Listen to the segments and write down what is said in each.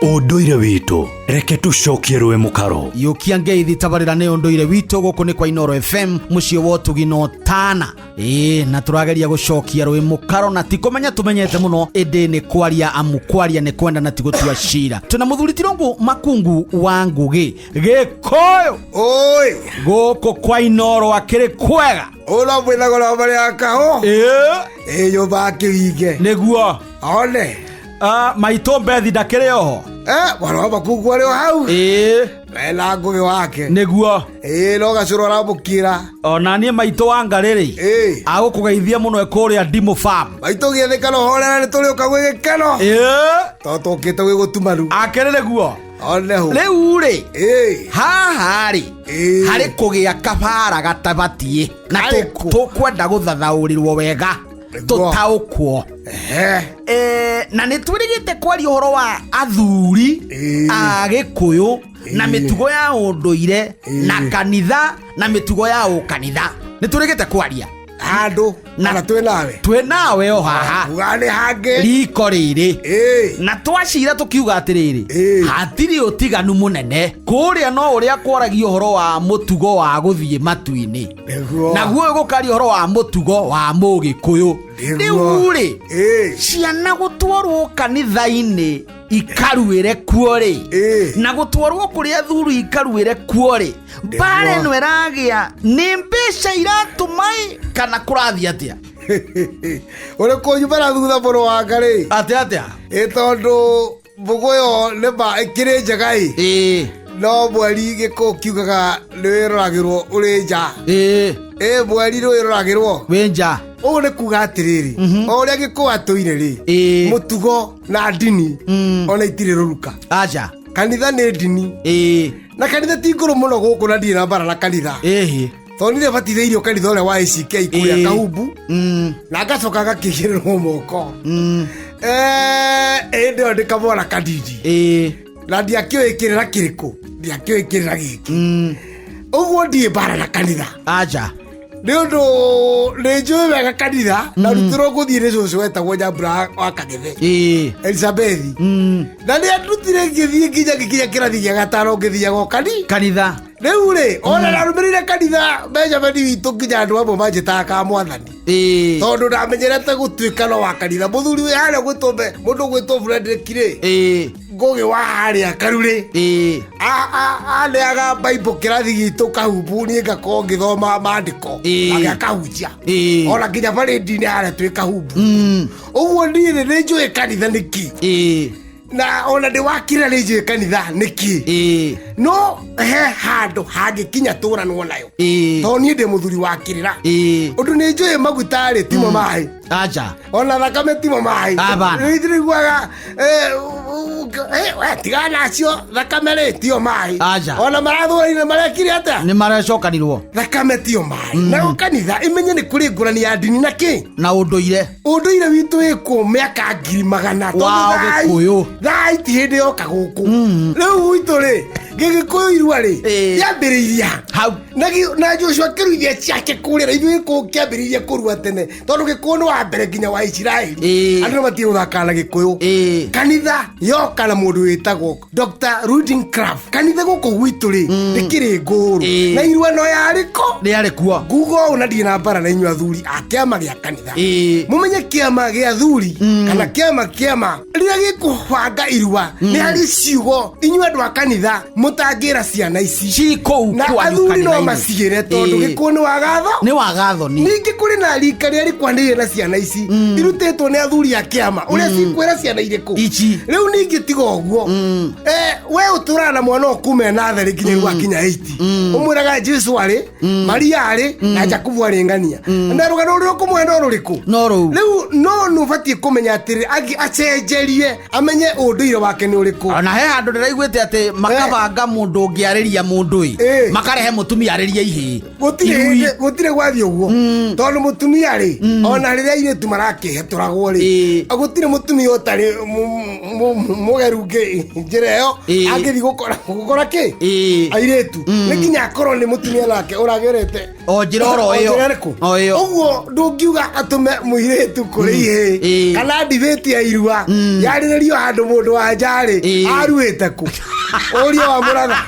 Ũndũire witũ, reke tũcokie rũĩ mũkaro. Yũkia ngeithi tabarĩra nĩ ũndũire witũ. Gũkũ nĩ kwa Inoro FM, mũciĩ wa ũtugi na ũtana. Ĩĩ, na tũrageria gũcokia rũĩ mũkaro, na ti kũmenya tũmenyete mũno, ĩndĩ nĩ kwaria, amu kwaria nĩ kwenda na ti gũtua cira. Twĩna mũthuri Tirũngũ Makungu wa Ngũgĩ Gĩkũyũ. Oi. Gũkũ kwa Inoro akĩrĩ kwega. Ũno mwĩnago na marĩa akaho. Ĩĩ. Ĩ nyũmba akĩwinge. Nĩguo. One. Ah, maitũ Mbethi ndakĩrĩ oho. Eh, mwana wa Makungu arĩ o hau. Ĩĩ. Ena ngũgĩ wake. Nĩguo. Ĩ no gacũrũ aramũkĩra. Ona niĩ maitũ wa Ngarĩrĩ. Ĩ. Agũkũgeithia mũno e kũrĩa Ndimũ Farm. Maitũ gĩathĩka no horera nĩ tũrĩũka gwĩ gĩkeno. Ĩĩ. Tondũ tũkĩte gwĩ gũtumanu. Akĩrĩ nĩguo. One hũ. Rĩu rĩ. Ĩ. Haha rĩ. Ĩ. Harĩ kũgĩa kabara gatabatiĩ. Na Harĩ kũ? tũkwenda gũthathaũrĩrwo wega. Nĩguo. Tũtaũkwo. Ehe. Na nĩ twĩrĩgĩte kwaria ũhoro wa athuri a Gĩkũyũ na mĩtugo ya ũndũire na kanitha na mĩtugo ya ũkanitha. Nĩ twĩrĩgĩte kwaria handũ na twĩ nawe. Twĩ nawe o haha. Uga nĩ hangĩ. Riko rĩrĩ. Ĩ. Na twacira tũkiuga atĩrĩrĩ, Ĩ. hatirĩ ũtiganu mũnene kũrĩa, no ũrĩa kwaragio ũhoro wa mũtugo wa gũthiĩ matu-inĩ. Nĩguo. Naguo ũyũ gũkaria ũhoro wa mũtugo wa mũgĩkũyũ. Nĩguo. Rĩu rĩ, Ĩ. ciana gũtwarwo kanitha-inĩ ikaruĩre kuo rĩ, Ĩ. na gũtwarwo kũrĩ athuri ikaruĩre kuo rĩ, mbara ĩno ĩragĩa nĩ mbeca iratũma ĩ, kana kũrathiĩ atĩa? Ũrĩ kũnyuma na thutha mũrũ wanga rĩ. Atĩa atĩa? Ĩ tondũ mbũgũ ĩyo nĩ ma ĩkĩrĩ njega ĩ. Ĩĩ. No mweri gĩkũ kiugaga nĩ wĩroragĩrwo ũrĩ nja. Ĩĩ. Ĩ mweri nĩ wĩroragĩrwo wĩ nja. Ũũ nĩ kuga atĩrĩrĩ, o ũrĩa gĩkũ atũire rĩ, Ĩĩ. mũtugo na ndini ona itirĩ rũruka. Aca. Kanitha nĩ ndini. Ĩĩ. Na kanitha ti ngũrũ mũno gũkũ na ndirĩ na mbara na kanitha. Ĩhĩ. Tondũ ndirĩ batithĩirio kanitha ũrĩa wa ACK kũrĩa Ĩĩ. Kahumbu na ngacoka ngakĩigĩrĩrwo moko. Ĩndĩ ĩyo ndĩ kamwana kanini. Ĩĩ. Na ndiakĩũĩ kĩrĩra kĩrĩkũ, ndiakĩũĩ kĩrĩra gĩkĩ. Ũguo ndirĩ mbara na kanitha. Aca. Nĩ ũndũ nĩ njũĩ wega kanitha na rutĩrwo ngũthiĩ nĩ cũcũ wetagwo Nyambura wa Kang'ethe. Ĩĩ. Elizabethi. Na nĩ andutire ngĩthiĩ nginya ngĩkinya kĩrathi gĩa gatano ngĩthiaga o kani kanitha. Rĩu rĩ, ona narũmĩrĩire kanitha Benjamin witũ nginya andũ amwe manjĩtaga ka mwathani. Ĩĩ. Tondũ ndamenyerete gũtuĩka no wa kanitha. Mũthuri wĩ harĩa gwĩtwo mũndũ gwĩtwo Frederick rĩ. Ĩĩ. Ngũgĩ wa harĩa Karurĩ. Ĩĩ. Aneaga Bible kĩrathi gitũ Kahumbu, niĩ ngakorwo ngĩthoma maandĩko. Ĩĩ. Agĩa akahunjia. Ĩĩ. Ona nginya barĩndi-inĩ harĩa twĩ Kahumbu. Ũguo niĩ rĩ, nĩ njũĩ kanitha nĩkĩ. Ĩĩ. Na ona ndĩ wakira nĩ njũĩ kanitha nĩkĩ. Ĩĩ. No he handũ hangĩkinya tũranwo nayo. Ĩĩ. Tondũ niĩ ndĩ mũthuri wa kĩrĩra. Ĩĩ. Ũndũ nĩ njũĩ maguta rĩ timo maĩ. Aca. Ona thakame timo maĩ. Abana. Rĩu ithuĩ we, tigana nacio, thakame rĩ tio maĩ. Aca. Ona marathũraine marekire atĩa? Nĩ marecokanirwo. Thakame tio maĩ. Nayo kanitha ĩmenye nĩ kũrĩ ngũrani ya ndini na kĩ? Na ũndũire. Ũndũire witũ wĩkwo mĩaka ngiri magana. Tondũ Wa Gĩkũyũ. Thai ti hĩndĩ yoka gũkũ. Rĩu gwitũ rĩ, gĩgĩkũyũ irua rĩ, Ĩĩ. rĩambĩrĩirie ha? Hau. Na na Joshua akĩruithia ciake kũrĩa, na ithuĩ gĩkũyũ kĩambĩrĩirie kũrua tene tondũ gĩkũyũ nĩ wa mbere nginya wa Isiraeli. Ĩĩ. Andũ nĩ matige gũthakana na gĩkũyũ. Ĩĩ. Kanitha yoka na mũndũ wĩtagwo Dr. Rudin Kraft. Kanitha gũkũ gwitũ rĩ, ndĩkĩrĩ ngũrũ. Ĩĩ. Na irua no yarĩ ko. Rĩarĩ kuo. Nguga ũũ na ndirĩ na mbara na inyuĩ athuri a kĩama gĩa kanitha. Ĩĩ. Mũmenye kĩama gĩa athuri kana kĩama kĩama rĩrĩa gĩkũbanga irua nĩ harĩ ciugo inyuĩ andũ a kanitha mũtangĩra ciana ici. Ci kũu Na kwanyu athuri no kanitha-inĩ. macigĩre tondũ Ĩĩ. gĩkũyũ nĩ wagatho. Nĩ wagathoni. Ningĩ kũrĩ na rika rĩrĩa rĩkwanĩrĩire na ciana ici irutĩtwo nĩ athuri a kĩama ũrĩa cikwĩra ciana irĩkũ. Ici. Rĩu ningĩ tiga ũguo, we ũtũraga na mwana ũkume natharĩ nginya rĩu akinya 80, ũmwĩraga Jesu arĩ, Maria arĩ, na Jakubu arĩ ng'ania, na rũgano rũrĩa ũkũmũhe no rũrĩkũ? No rũu. Rĩu no nĩ ũbatiĩ kũmenya atĩrĩ acenjerie amenye ũndũire wake nĩ ũrĩkũ. Ona he handũ ndĩraiguĩte atĩ makabanga mũndũ ũngĩarĩria mũndũ ĩ, Ĩĩ. makarehe mũtumia arĩrie ihĩĩ. Gũtirĩ Irui. hĩndĩ gũtirĩ gwathiĩ ũguo, tondũ mũtumia rĩ, ona rĩrĩa airĩtu marakĩhetũragwo rĩ, Ĩĩ. gũtirĩ mũtumia ũtarĩ Mũgeru njĩra ĩyo Ĩĩ. angĩthiĩ gũkora kĩ Ĩĩ. airĩtu nĩ nginya akorwo nĩ mũtumia nake ũragerete O njĩra oro O ĩyo. njĩra ĩrĩkũ? O ĩyo. Ũguo ndũngiuga atũme mũirĩtu kũrĩ ihĩĩ Ĩĩ. kana ndibĩti ya irua yarĩrĩrio handũ mũndũ wa njarĩ Ĩĩ. aruĩte kũ? Ũria wa mũratha,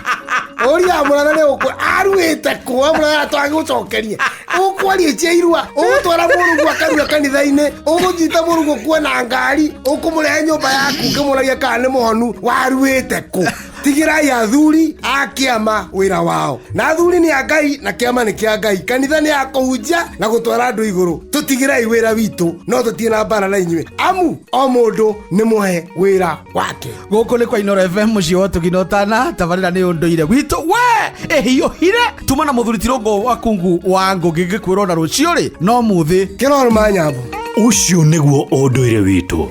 ũria wa mũratha nĩ ũkũ aruĩte kũ? Wa mũratha twagĩgũcokeria ũkwaria cia irua, ũgũtwara mũrũguo akarua kanitha-inĩ, ũgũnyita mũrũguo kuona ngari, ũkũmũrehe nyũmba yaku ũkĩmũragia kana nĩ mũhonu, waruĩte kũ? Tigirai athuri a kĩama wĩra wao, na athuri nĩ a Ngai na kĩama nĩ kĩa Ngai. Kanitha nĩ ya kũhunjia na gũtwara andũ igũrũ. Tũtigĩrai wĩra witũ, no tũtirĩ na mbara na inyuĩ, amu o mũndũ nĩ mũhe wĩra wake. Gũkũ nĩ kwa Inoro FM, mũciĩ wa ũtugi na ũtana. Tabarĩra nĩ ũndũire witũ we ĩhiũhire tuma na mũthuri Tirũngũ wa kungu wa ngũngĩ, ngĩkwĩrwo na rũciũ rĩ no muthĩ. Kĩrorũma nyambo. Ũcio nĩguo ũndũire witũ.